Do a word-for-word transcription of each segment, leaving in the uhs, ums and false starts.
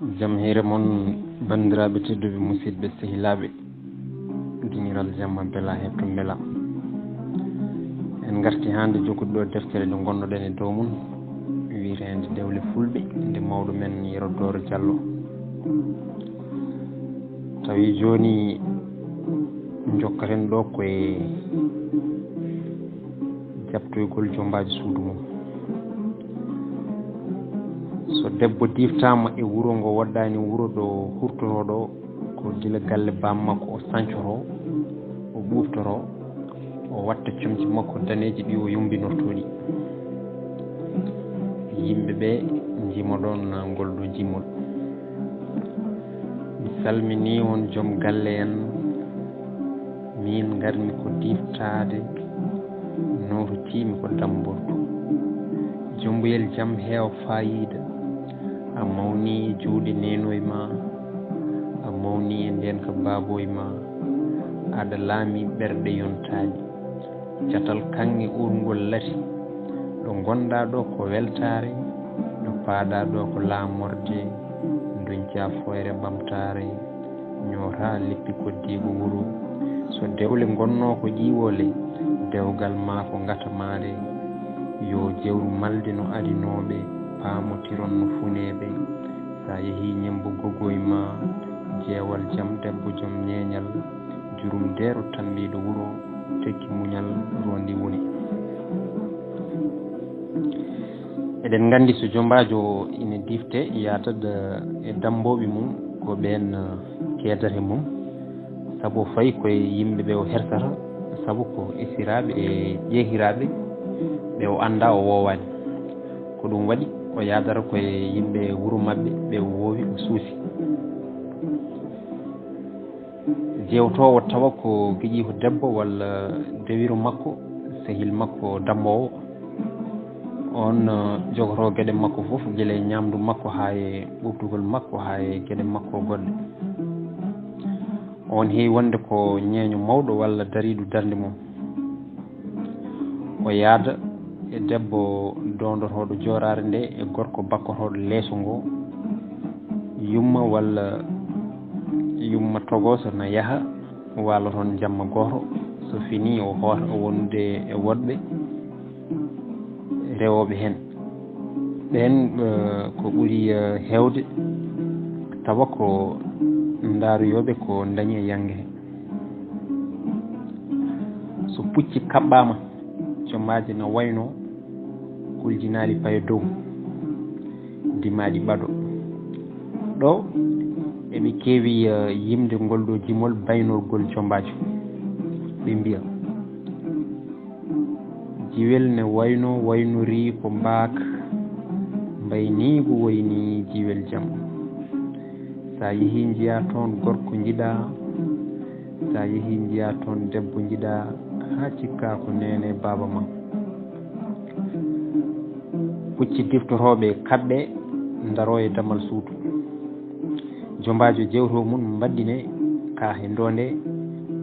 Jam hiire mon, banndiraaɓe tedduɓe, musidɓe, sehilaaɓe, duñiral jamma bela heɓto mbela. En ngarti hannde jokkude ɗo deftere nde ngonnoɗen e dow mum, wiyeteende Dewle Fulɓe, nde mawɗo men Yero Dooro Jallo. Tawi jooni jokkaten ɗo ko e jaɓtoygol jombaajo suudu mum. So debbo diftaama e wuro ngo woɗɗaani wuro ɗo hurtoroo ɗo, ko gila galle baam makko o sañcoroo, o ɓuuɓtoroo, o watta comci makko daneeji ɗi o yumbinortoo ɗi. Yimɓe ɓe njima ɗoon ngol ɗo jimol. Mi salminii on joom galle en. Miin ngarmi ko diftaade, noototiimi ko dambordu. Jombuyel jam heewa faayiida. A mawni e juuɗe neenoy ma. A mawni e ndeenka baaboy ma. Aɗa laami ɓerɗe yontaaɗi. Catal kaŋŋe uurngol lati. Ɗo ngonɗaa ɗo ko weltaare. Ɗo paaɗaa ɗo ko laamorde. Ndoñcaa fooyre ɓamtaare. Ñootaa leppi koddiigu wuro. So dewle ngonnoo ko ƴiiwoole, dewgal maa ko ngatamaare. Yo jewru malde no adinooɓe, paamotiron no funeeɓe. Sa yehii ñemmbo gogoy maa, jeewal jam debbo joom ñeeñal, jurum deero tambiiɗo wuro, tekki muñal roondi wune. Eɗen nganndi so jombaajo ina difte, yaatat e dammbooɓe mum, ko ɓeen keedata e mum, sabu o fayi koye yimɓe ɓe o hersata, sabu ko esiraaɓe e ƴeehiraaɓe ɓe o anndaa o woowaani. Ko ɗum waɗi o yaadata koye yimɓe wuro maɓɓe ɓe o woowi o suusi. Jewtoowo tawa ko giƴiiko debbo walla dewiro makko, sehil makko dammoowo. On, eh, jogotoo geɗe makko fof, gila e ñaamdu makko haa e ɓuuɓtugol makko haa e geɗe makko goɗɗe. On heewi wonde ko ñeeño mawɗo walla dariiɗo darnde mum. O yaada e debbo doondotooɗo jooraare nde e gorko bakkotooɗo leeso ngo. Yumma walla yumma togooso na yaha waalo toon jamma gooto. So finii o hoota wonde e woɗɓe rewooɓe heen. Ɓeen, eh, ko ɓuri, eh, heewde tawa ko ndaaruyooɓe ko ndañi e yannge heen. So pucci kaɓɓaama, jommaaji na wayno kuljinaali payo dow, dimaaɗi ɓado. Ɗo eɓe keewi, eh, yimde ngol ɗo jimol baynorgol jombaajo. Ɓe mbiya, jiwel ne wayno waynorii ko mbaak, mbayniigu woynii jiwel jam. Sa yehii njiyaa toon gorko njiɗaa, sa yehii njiyaa toon debbo njiɗaa, haa cikkaa ko neene baaba ma. Pucci diftotooɓe kaɓɓe ndaroo e damal suudu. Jombaajo jewtoo mum mbaɗɗine ka he ndoonde,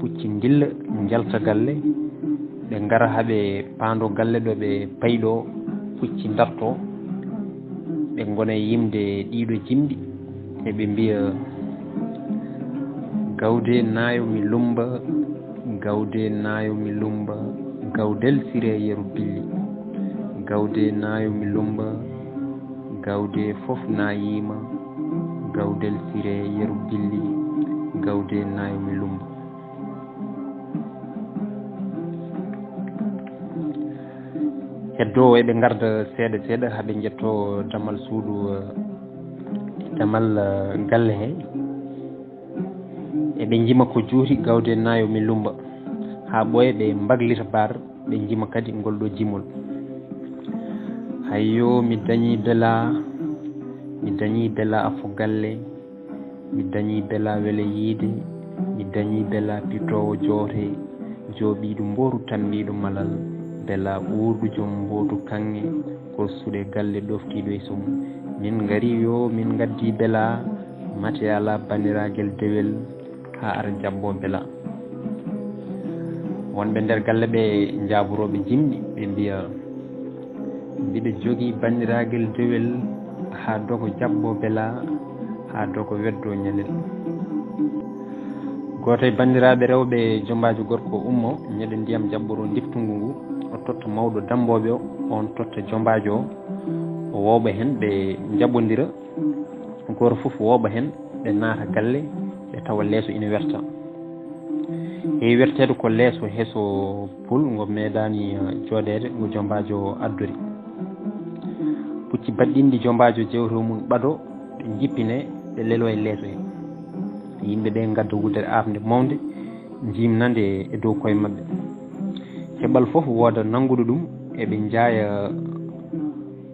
pucci ndilla njalta galle, ɓe ngara haa ɓe paandoo galle ɗo ɓe payi ɗo, pucci ndartoo, ɓe ngona e yimde ɗiɗo jimɗi, eɓe mbiya, gawde naayo mi lummba, gawde naayo mi lummba, gawdel sire yeru billi, gawde naayo mi lummba, gawde fof naayiima, gawdel sire yeru billi, gawde naayo mi lummba. Heddoowo eɓe ngarda seeɗa seeɗa haa ɓe njettoo damal suudu, eh, damal, eh, galle he. Eɓe njima ko juuti gawde naayo mi lummba. Haa ɓooya ɓe mbaglita baar, ɓe njima kadi ngol ɗo jimol. Hayyo, mi dañii belaa, mi dañii belaa afo galle, mi dañii belaa wele yiide, mi dañii belaa pitoowo joote, jooɓiiɗo mbooru tambiiɗo malal, belaa uurɗo joom mbootu kaŋŋe, ko suuɗe galle ɗoftiiɗo e sum. Min ngarii yo min ngaddii belaa, mate alaa banndiraagal dewel, haa ara jabboo belaa. Wonɓe nder galle ɓe njaaborooɓe jimɗi, ɓe mbiya, mbiɗa jogii banndiraagal dewel, haa dogo jabboo belaa, haa dogo weddoo ñalel. Gooto e banndiraaɓe rewɓe jombaajo gorko o ummoo, ñeɗa ndiyam jaɓɓoroo ndiftungu ngu, o totta mawɗo dammbooɓe o, oon totta jombaajo o, o wooɓa heen, ɓe njaɓondira, gooto fof wooɓa heen, ɓe naata galle, ɓe tawa leeso ina werta. Heewi werteede ko leeso heso pul ngo meeɗaani, eh, jooɗeede, ngo jombaajo o addori. Pucci baɗɗinɗi jombaajo jewte mum ɓadoo, ɓe njippinee, ɓe leloo e leeso he. Yimɓe ɓe ngadda wudere aafnde mawnde, njimna nde e dow koye maɓɓe. Keɓal fof wooda nannguɗo ɗum, eɓe njaaya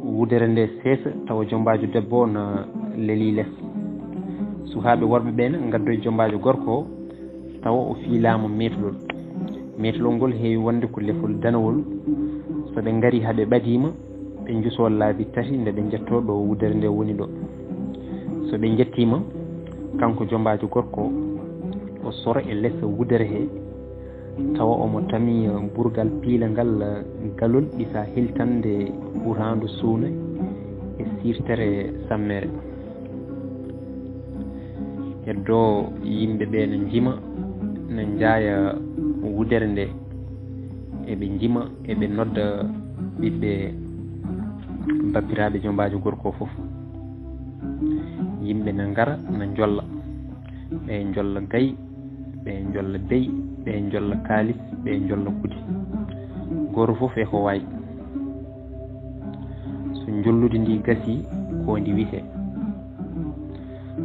wudere nde seesa, tawa jombaajo debbo o na lelii les. Sukaaɓe worɓe ɓe ne ngaddoya jombaajo gorko o, tawa o fiilaama meetlol. Meetlol ngol heewi wonde ko lefol danawol. So ɓe ngarii haa ɓe ɓadiima, ɓe njusoo laabi tati nde ɓe njettoo ɗo wudere nde woni ɗo. So ɓe njettiima, kanko jombaajo gorko o, o sora e les wudere he, tawa omo tami burgal piilangal galol ɗisa hiltande ɓuraandu suuna e siirtere sammeere. Heddoo yimɓe ɓe ne njima, ne njaaya wudere nde, eɓe njima, eɓe nodda ɓiɓɓe bappiraaɓe jombaajo gorko o fof. Yimɓe ne ngara, ne njolla. Ɓe njolla gayi, ɓe njolla beyi, ɓe njolla kaalis, ɓe njolla kudi. Gooto fof e ko waawi. So njollude ndi gasii, koondi wisee.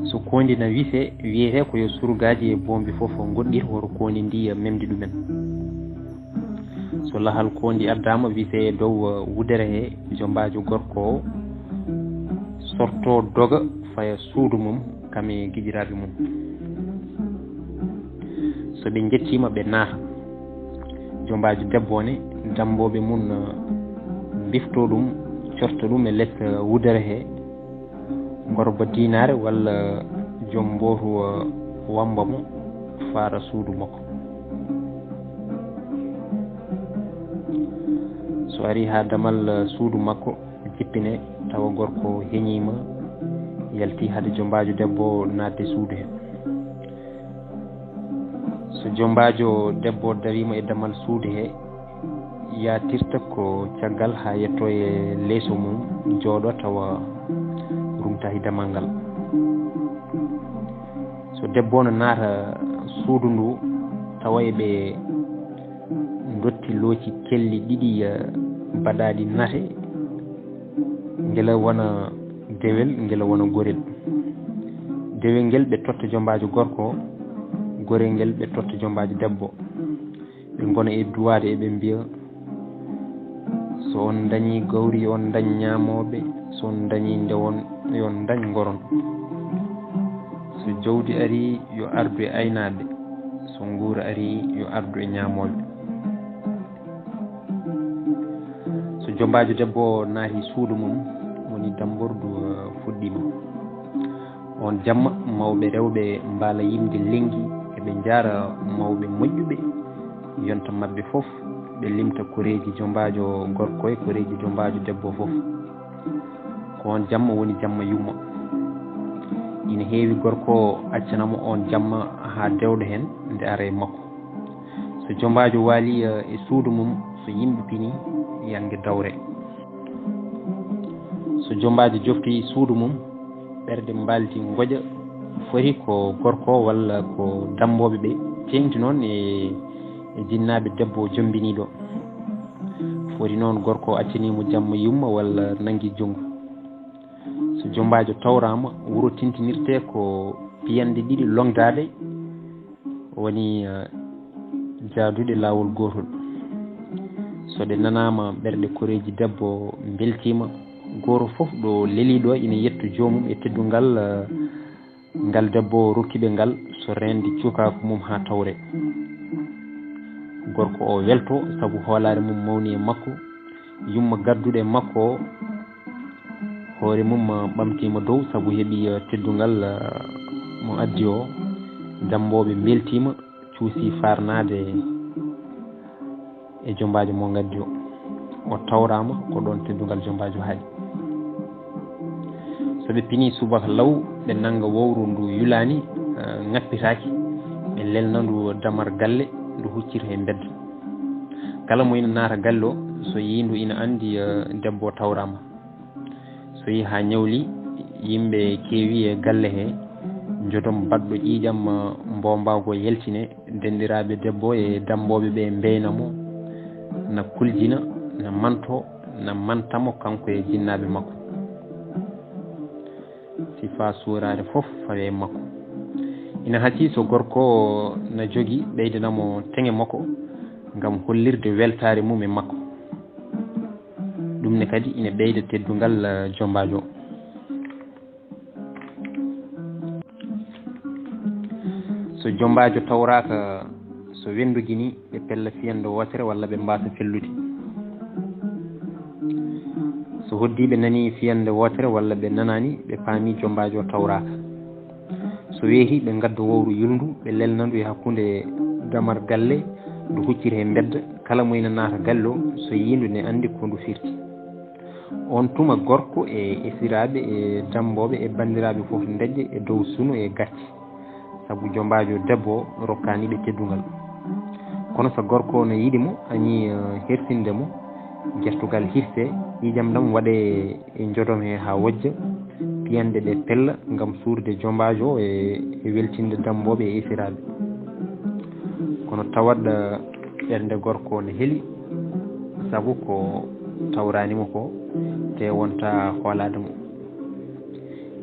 So koondi na wisee, wiyetee ko yo surgaaji e boombi fof ngoɗɗir, hoto koondi ndi memdi ɗumen. So lahal koondi addaama, wisee e dow, uh, wudere he, jombaajo gorko o sortoo doga, faya suudu mum, kam e giƴiraaɓe mum. So ɓe njettiima, ɓe naata. Jombaajo debbo o ne, dammbooɓe mum, uh, mbiftoo ɗum, corta ɗum e les, uh, wudere he, ngorba diinaare walla joom mbootu, uh, wamba mo, faara suudu makko. So arii haa damal, uh, suudu makko, jippinee, tawa gorko heñiima, yaltii hade jombaajo debbo naatde suudu he. So jombaajo debbo dariima e damal suudu he, yaatirta ko caggal haa yettoo e leeso mum, jooɗoo tawa rumtaaki damal ngal. So debbo no naata suudu ndu, tawa eɓe ndotti looci kelli ɗiɗi, eh, baɗaaɗi nate, ngela wona dewel, ngela wona gorel. Dewel ngel ɓe totta jombaajo gorko, gorel ngel ɓe totta jombaajo debbo. Ɓe ngona e duwaade, eɓe mbiya, "So on ndañii gawri, yo on ndañ ñaamooɓe, so on ndañii ndewon, yo on ndañ ngoron. So jawdi arii, yo ardu e aynaaɓe, so nguura arii, yo ardu e ñaamooɓe." So jombaajo debbo o naati suudu mum, woni dambordu, eh, fuɗɗiima. Oon jamma, mawɓe rewɓe mbaala yimde lenngi, eɓe njaara mawɓe moƴƴuɓe, yonta maɓɓe fof, ɓe limta koreeji jombaajo gorko e koreeji jombaajo debbo fof. Ko oon jamma woni jamma yumma. Ina heewi gorko o accana mo oon jamma haa dewɗo heen nde ara e makko. So jombaajo waalii, eh, e suudu mum, so yimɓe pinii, yannge dawre. So jombaajo joftii suudu mum, ɓerɗe mbaaldi ngoƴa, foti ko gorko walla ko dammbooɓe ɓe, teeŋti noon e, e jinnaaɓe debbo o jombiniiɗo. Foti noon gorko o accanii mo jamma yumma walla nanngi junngo. So jombaajo tawraama, wuro tintinirtee ko piyanɗe ɗiɗi loŋdaaɗe, woni, eh, jaaduɗe laawol gootol. So ɗe nanaama, ɓerɗe koreeji debbo mbeltiima. Gooto fof ɗo lelii ɗo ina yetta joomum e teddungal, eh, ngal debbo rokki ɓe ngal, so reende cukaaku mum haa tawre. Gorko o welto sabu hoolaare mum mawni e makko. Yumma gadduɗo e makko o, hoore mum, ah, ɓamtiima dow sabu heɓi, ah, teddungal, ah, mo addi o. Dammbooɓe mbeltiima, cuusii faarnaade e jombaajo mo ngaddi o. O tawraama ko ɗoon teddungal jombaajo haaɗi. So ɓe pinii subaka law, ɓe nannga wowru ndu yulaani, eh, ŋappitaaki, ɓe lelna ndu damar galle, ndu huccir he mbedda. Kala mo ina naata galle o, so yii ndu ina anndi, eh, debbo o tawraama. So yii haa ñawli, yimɓe keewi e galle he, njodom baɗɗo ƴiiƴam, eh, mboombaago yaltine, denndiraaɓe debbo e dammbooɓe ɓe mbeyna mo, na kuljina, na manto, na manta mo kanko e jinnaaɓe makko. Sifaa suuraare fof fawe e makko. Ina hasii so gorko o na jogii, ɓeydana mo teŋe makko ngam hollirde weltaare mum e makko. Ɗum ne kadi ina ɓeyda teddungal, eh, jombaajo. So jombaajo tawraaka, so wenndugi ni, ɓe pella fiyannde wootere walla ɓe mbaasa fellude. So hoddii ɓe nanii fiyannde wootere walla ɓe nanaani, ɓe paami jombaajo tawraaka. So weetii, ɓe ngadda wowru yulndu, ɓe lelna ndu e hakkunde damar galle, ndu huccir he mbedda. Kala mo ina naata galle o, so yii ndu ne anndi ko ndu firti. Oon tuma gorko e esiraaɓe e dammbooɓe e banndiraaɓe fof ndejja e dow sunu e gacce, sabu jombaajo debbo o rokkaani ɓe teddungal. Kono so gorko o na yiɗi mo, añi, eh, hersinde mo, gertugal hirse, ƴiiƴam ɗam waɗe e njodom he haa wojja, piyanɗe ɗe pella ngam suurde jombaajo o e, e weltinde dammbooɓe e esiraaɓe. Kono tawat, eh, ɓernde gorko o ne heli, sabu ko tawraani mo ko, te wonta hoolaade mo.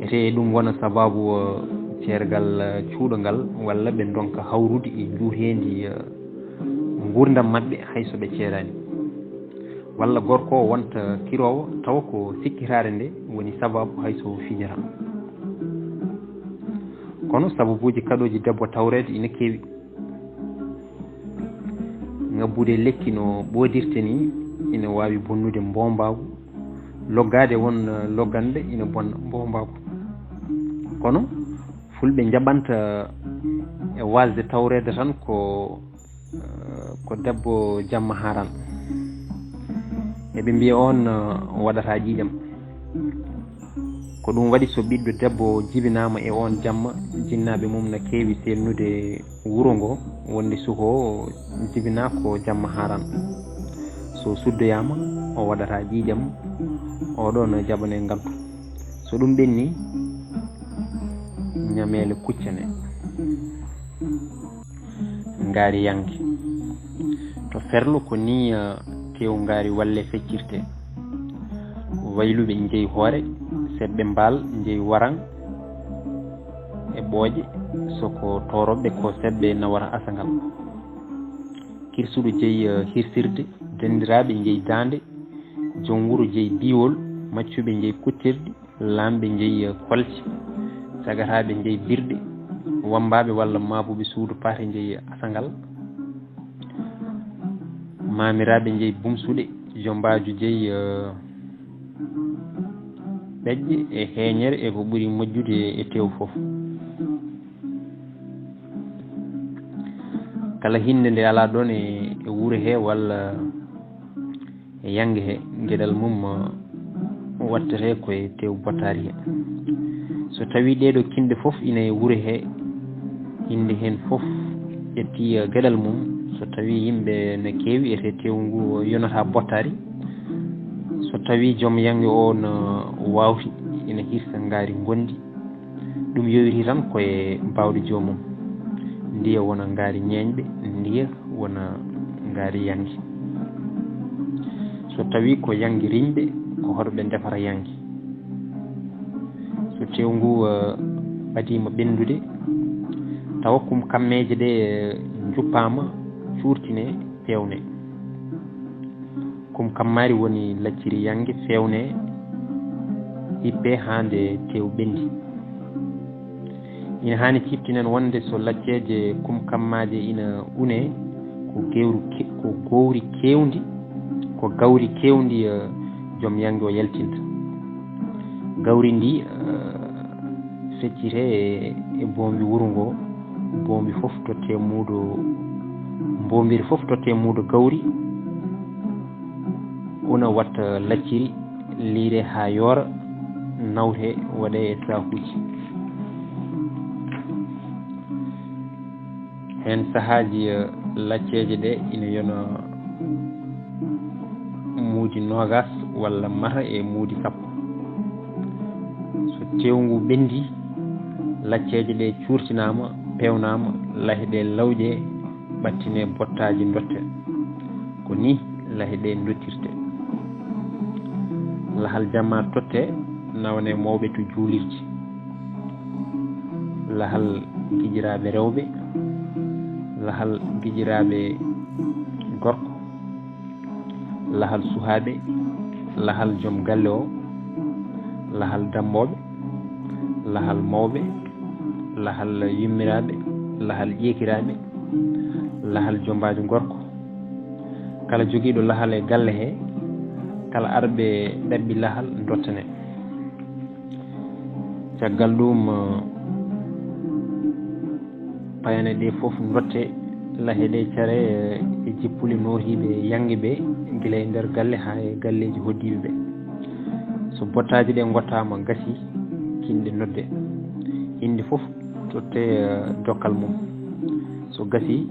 Ete ɗum wona sabaabu, eh, ceergal, eh, cuuɗo ngal, walla ɓe ndonka hawrude e njuuteendi, eh, nguurndam maɓɓe hay so ɓe ceedaani. Walla gorko o wonta kiroowo, tawa ko sikkitaare nde woni sabaabu hay so o fijata. Kono sababuuji kaɗooji debbo tawreede ina keewi. Ngabbude lekki no ɓoodirta ni ina waawi bonnude mboombaagu. Loggaade won, eh, logganɗe ina bonna mboombaagu. Kono fulɓe njaɓanta e waasde tawreede tan ko, eh, ko debbo jamma haran. Eɓe mbiya oon, eh, waɗata ƴiiƴam. Ko ɗum waɗi so ɓiɗɗo debbo jibinaama e oon jamma, jinnaaɓe mum na keewi seelnude wuro ngo, wonde suko o jibinaa ko jamma haran. So suddoyaama, o waɗata ƴiiƴam, oɗo na jaɓane ngantu. So ɗum ɓenni, ñameele kuccane. Ngaari yannge. To ferlo ko nii, eh, teewu ngaari walle feccirte. Wayluɓe njeyi hoore, seɓɓe mbaal njeyi waran e ɓooƴe, so ko tooroɓe ko seɓɓe nawata asangal. Kirsuɗo jeyi, eh, hirsirde, denndiraaɓe njeyi daande, joom wuro jeyi biiwol, maccuɓe njeyi kuttirɗi, laamɓe njeyi kolce, sagataaɓe njeyi birɗe, wammbaaɓe walla maabuɓe suudu paate njeyi asangal, maamiraaɓe njeyi bumsuɗe, jombaajo jeyi, eh, ɓeƴƴe e heeñere e ko ɓuri moƴƴude e teew fof. Kala hinnde nde alaa ɗoon e, e wuro he walla e yannge he, geɗal mum, uh, wattete ko e tew bottaari he. So tawii ɗee ɗoo kinɗe fof ina e wuro he, hinnde heen fof ƴetti, uh, geɗal mum, so tawii yimɓe ne keewi, etee tew ngu yonataa bottaari. So tawii joom yannge o no waawti, ina hirsa ngaari ngonndi. Ɗum yowitii tan ko e baawɗe joomum. Ndiya wona ngaari ñeeñɓe, ndiya wona ngaari yannge. So tawii ko yannge riñɓe, ko hoto ɓe ndefara yannge. So tew ngu, eh, ɓadiima ɓenndude, tawa kum kammeeje ɗe, eh, njuppaama, cuurtine, peewne. Kum kammaari woni lacciri yannge, feewne, hippe haa nde tew ɓenndi. Ina haani ciftinen wonde so lacceeje kum kammaaje ina une, ko gewru ke-, ko gowri keewndi, ko gawri keewndi, eh, joom yannge o yaltinta. Gawri ndi, eh, feccite e, e boombi wuro ngo, boombi fof totte muudo, mboombiri fof totte muudo gawri, una watta lacciri, liire haa yoora, nawte, waɗe e sakuuji. Heen sahaaji, eh, lacceeje ɗe ina yona muudi noogas walla mata e muudi sappo. So teewngu ɓenndi, lacceeje ɗe cuurtinaama, peewnaama, lahe ɗe lawƴe, ɓattine bottaaji ndotte. Ko ni lahe ɗe ndottirte. Lahal jamma totte, nawne mawɓe to juulirji. Lahal gijiraaɓe rewɓe, lahal gijiraaɓe gorko, lahal suhaaɓe, lahal joom galle o, lahal dammbooɓe, lahal mawɓe, lahal yummiraaɓe, lahal ƴeekiraaɓe, lahal jombaajo gorko. Kala jogiiɗo lahal e galle he, kala arɓe ɗaɓɓi lahal, dottane. Caggal ɗum, eh, payane ɗe fof dotte, lahe ɗe care, eh, e jippuli nootiiɓe yannge ɓe, gila e nder galle haa e galleeji hoɗdiiɓe ɓe. So bottaaji ɗe ngottaama, gasi, kinɗe nodde. Innde fof totte, eh, dokkal mum. So gasi,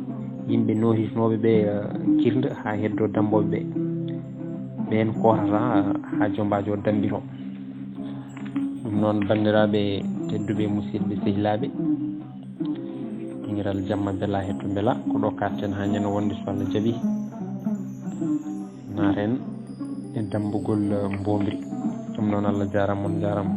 yimɓe nootitinooɓe ɓe, eh, kirnda haa heddoo dammbooɓe ɓe. Ɓeen kootata haa jombaajo o dammbitoo. Ɗum noon, banndiraaɓe tedduɓe, musidɓe, sehilaaɓe, ɓingiral jamma mbela hetto mbela, ko ɗo kaaɗten haa ñande wonde, so Allah jaɓi, naaten e dammbugol, eh, mbombiri. Ɗum noon, Allah jaaraama, on njaaraama.